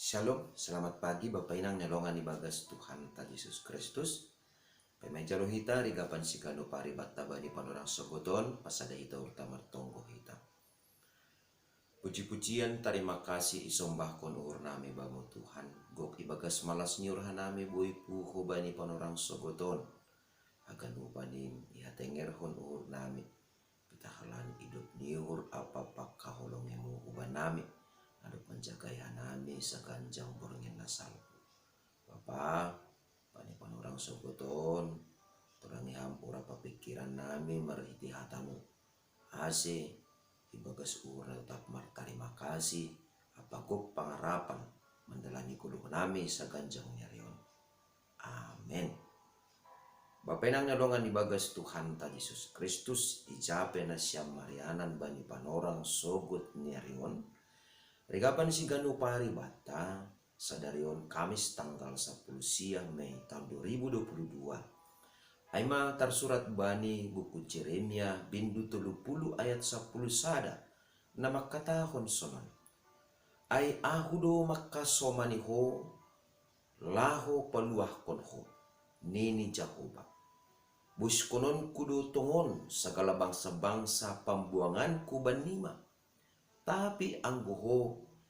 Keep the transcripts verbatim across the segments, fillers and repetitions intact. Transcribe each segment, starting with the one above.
Shalom, selamat pagi Bapa Inang ni longan ibagas Tuhanta Jesus Kristus. Pemejalo hita rigapan sigano paribatta bani panorang sogoton, pasada hita urta martonggo hita. Puji-pujian tarima kasih isombahkon uhur nami bamu Tuhan, gok ibagas malas ni roha nami boi puho bani panorang sogoton. Haganupan in ihatengerhon uhur nami, pitahalan idop ni uhur apa pakkaholongimu uban nami, adop manjagai hanami saganjang borngin na salpu. Bapa, bani panorang sogoton, torangi ham uhur apa pikiran nami marhite hatamu. Ase ibagas uhur na tetap martarima kasih, apa gok pangarapan mandalani goluh nami saganjang ni ari on. Amen. Bapa Inang ni longan ibagas Tuhanta Jesus Kristus, ijape nasiam marianan bani panorang sogot ni ari on. Rigapan sigano paribatta, sadari on Kamis tanggal sapuluh sia Mei tahun dua ribu dua puluh dua. Ai ma tarsurat bani buku Jeremia bindu tolu puluh ayat sapuluh sada, na mangkatahon sonon. Ai Ahu do mangkasomani ho, laho paluahkon ho, nini Jahowa. Boiskononku do tongon sagala bangsa-bangsa pambuanganku bannima. Tapi anggo ho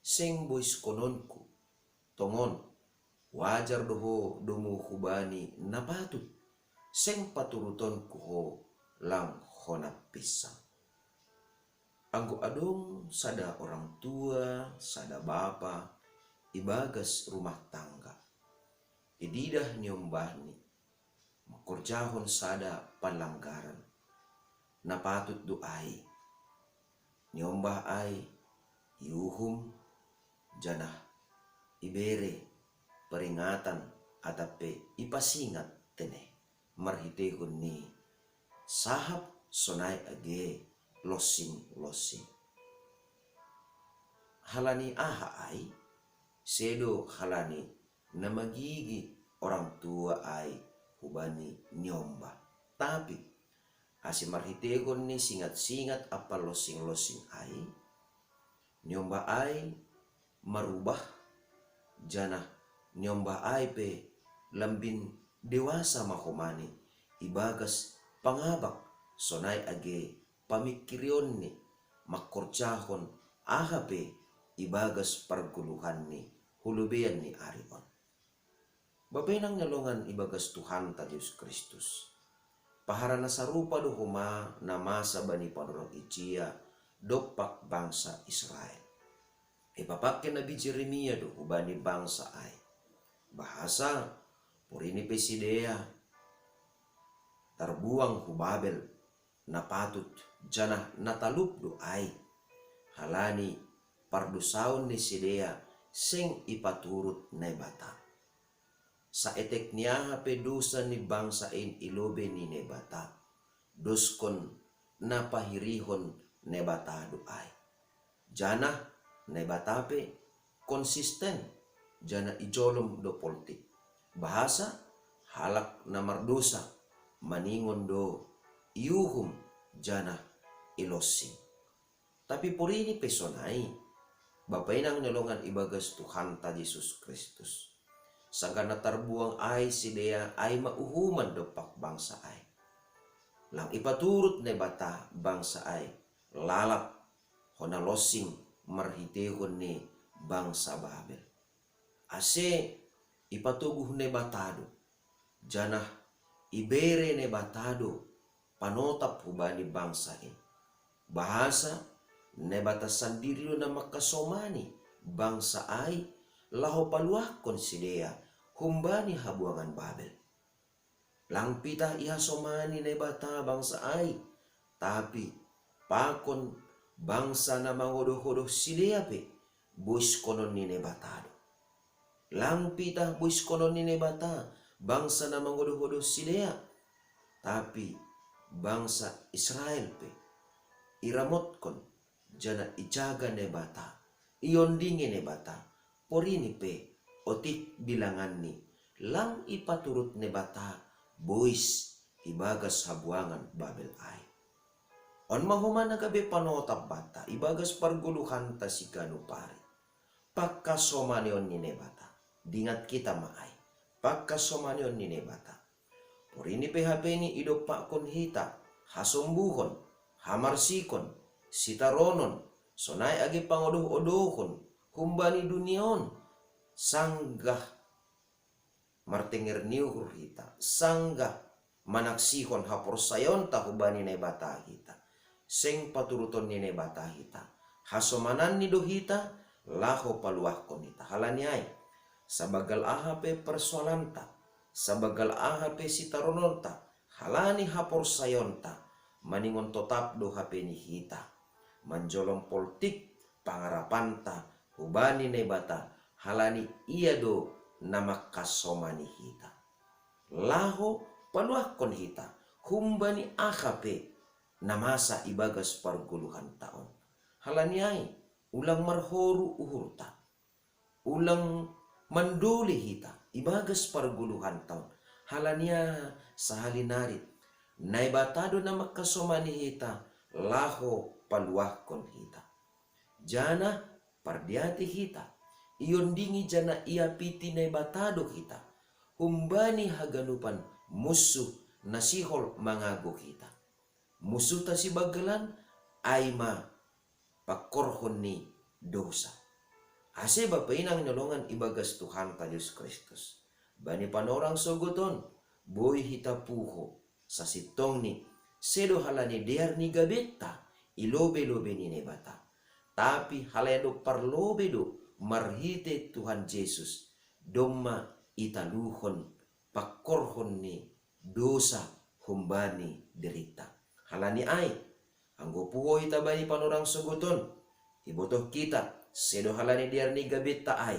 seng boiskononku, tongon, wajar do ho domu hubani na patut, seng paturutonku ho lang hona pinsang. Anggo adong sada orang tua, sada bapa, ibagas rumah tangga, ididah niombahni, mangkorjahon sada panlanggaran, na patut do ai. Niombah ai, iuhum, janah ibere peringatan atap pe ipasingat tene marhitehon ni sahap sonai age losing-losing. Halani aha ai? Sedo halani na magigi orang tua ai hubani niombah. Tapi ase marhitehon ni singat-singat ampa losing-losing ai, niombah ai marubah, janah niombah ai pe lambin dewasa ma homani ibagas pangabak sonai age pamingkirionni mangkorjahon aha pe ibagas pargoluhanni hu lobeian ni ari on. Bapa Inang ni longan ibagas Tuhanta Jesus Kristus. Pahara na sarupa do homa na masa bani panorang ijia dompak bangsa Israel. Ipapangke nabi Jeremia do hubani bangsa ai. Bahasa porini pe sidea tarbuang hu Babel, na patut janah na talup do ai, halani pardosaon ni sidea seng ipaturut Naibata. Saetek ni aha pe dosa ni bangsa in i lobei ni Naibata, doskon na pahirihon Naibata do ai. Janah Naibata pe konsisten, janah ijolom do poltik. Bahasa halak na mardosa maningon do iuhum janah ilosing. Tapi porini pe sonai, Bapa Inang ni longan ibagas Tuhanta Jesus Kristus. Sanggah na tarbuang ai sidea ai ma uhuman dompak bangsa ai. Lang ipaturut Naibata bangsa ai, lalap hona losing marhitehon ni bangsa Babel. Ase ipatoguh Naibata do, janah ibere Naibata do panotap hubani bangsa in. Bahasa Naibata sandiri do na mangkasomani bangsa ai laho paluahkon sidea humbani habuangan Babel. Lang pitah ihasomani Naibata bangsa ai, tapi pakon bangsa na mangodoh-odoh sidea pe boiskonon ni Naibata do. Lang pitah boiskonon ni Naibata bangsa na mangodoh-odoh sidea, tapi bangsa Israel pe iramotkon janah ijaga Naibata, iondingi Naibata, porini pe otik bilanganni, lang ipaturut Naibata bois ibagas habuangan Babel ai. On ma homa na gabe panotap banta ibagas pargoluhanta siganup ari. Pakkasomanion ni Naibata. Dingat kita ma ai. Pakkasomanion ni Naibata. Porini pe hapeni idoppa'kon hita, hasombuhon, hamarsikon, sitaronon, sonai age pangodoh-odohon, humbani dunia on, sanggah martenger ni uhur hita, sanggah manaksihon haporsayaonta hubani Naibata hita. Seng paturuton ni Naibata hita. Hasomananni do hita, laho paluahkon hita. Halani ai, sabagal aha pe persoalanta, sabagal aha pe sitarononta, halani haporsayaonta, maningon totap do hapeni hita. Manjolom poltik pangarapanta hubani Naibata, halani ia do na mangkasomani hita. Laho paluahkon hita, humbani aha pe na masa ibagas pargoluhanta on. Halani ai, ulang marhoru uhurta. Ulang mandole hita ibagas pargoluhanta on. Halani ai sahali nari, Naibata do na mangkasomani hita, laho paluahkon hita. Janah pardiati hita, iondingi janah iapiti Naibata do hita, humbani haganupan munsuh na sihol mangago hita. Munsuhta sibanggalan, ai ma pangkorhon ni dosa. Ase bapa inang ni holongan ibagas Tuhanta Jesus Kristus, bani panorang sogot on, boi hita puho, sasintongni, sedo halani dear ni gabenta i lobe-lobe ni Naibata. Tapi halani do parlobe do marhite Tuhan Jesus, domma italuhon pangkorhon ni dosa humbani dirinta. Halani ai, anggo puho hita bani panorang sogot on, ibotoh hita, sedo halani dear ni gabenta ai,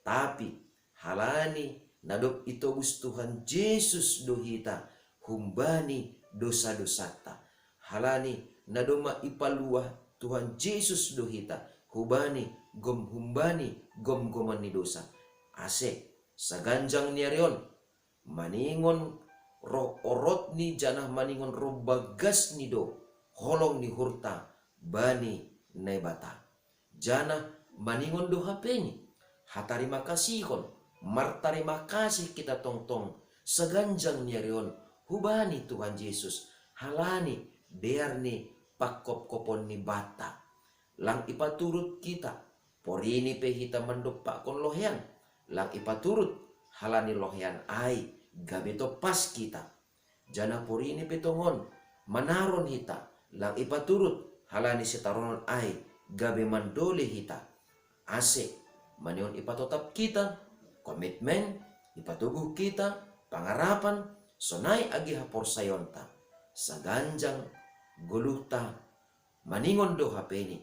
tapi halani na dob itobus Tuhan Jesus do hita humbani dosa-dosanta, halani na domma ipaluah Tuhan Jesus do hita hubani gom humbani gomgoman ni dosa. Ase, saganjang ni ari on, maningon roh orotni janah maningon roh bagasni do holong ni uhurta bani Naibata. Janah maningon do hapeni, hatarima kasihon, martarima kasih hita tongtong, saganjang ni ari on, hubani Tuhan Jesus, halani dear ni pangkopkopon ni banta. Lang ipaturut hita, porini pe hita mandompakkon lohean, lang ipaturut, halani lohean ai gabe tompas hita. Janah porini pe tongon, manaron hita, lang ipaturut, halani sitaronon ai gabe mandole hita. Ase, maningon ipatotap hita, komitmen, ipatoguh hita, pangarapan, sonai age haporsayaonta, saganjang goluhta, maningon do hapeni,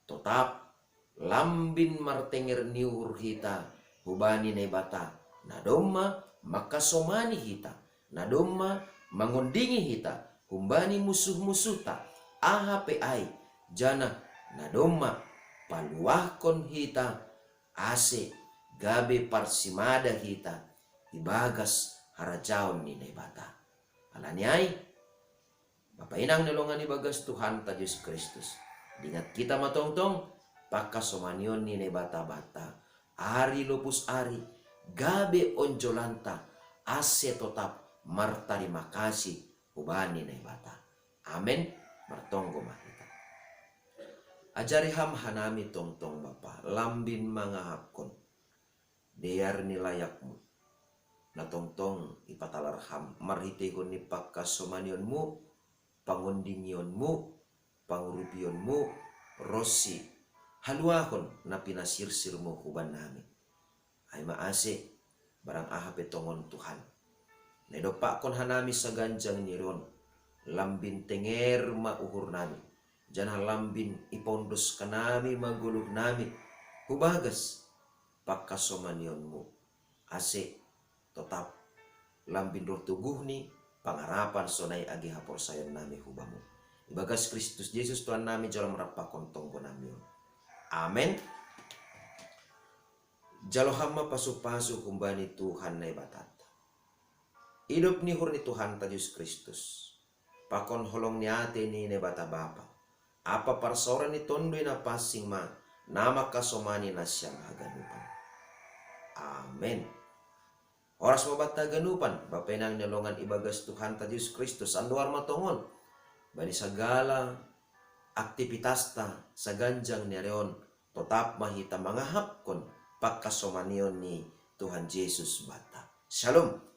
totap lambin martenger ni uhur hita hubani Naibata, na domma mangkasomani hita, na domma mangondingi hita humbani munsuh-munsuhta, aha pe ai, janah na domma paluahkon hita, ase gabe parsimada hita ibagas harajaon ni Naibata. Halani ai, bapa inang ni holongan ibagas Tuhanta Jesus Kristus, dingat hita ma tongtong pangkasomanion ni Naibata banta, ari lopus ari, gabe onjolanta, ase totap martarima kasih hubani Naibata. Amen. Martonggo ma hita. Ajari Ham hanami tongtong Bapa, lambin mangahapkon dear ni layakMu, na tongtong ipatalar Ham marhiteihon ni pangkasomanion-Mu, pangondingion-Mu, pangurupion-Mu, ronsi haluahon na pinasirsir-Mu hubannami. Ai ma ase, barang aha pe tongon Tuhan, na idompakkon hanami saganjang ni ari on, lambin tenger ma uhurnami, janah lambin ipaondos hanami ma goluhnami hubagas pangkasomanion-Mu, ase totap lambin roh toguh ni pangarapan sonai age haporsayaonnami hu Bamu. Ibagas Kristus Jesus Tuhannami jalo marampakon tonggonami on. Amen. Jalo Ham ma pasu-pasu humbani Tuhan Naibatanta, idop ni uhur ni Tuhanta Jesus Kristus, pakon holong ni atei ni Naibata Bapa, ampa parsaoran ni Tonduy Napansing ma na makasomani na siyang haganupan. Amen. Oras mo batta haganupan, bapenang ni longan ibagas Tuhanta Jesus Kristus, anduar matongon, bani sagala aktipitasta saganjang ni ari on, totap ma hita mangahapkon pangkasomanion ni Tuhan Jesus batta. Shalom.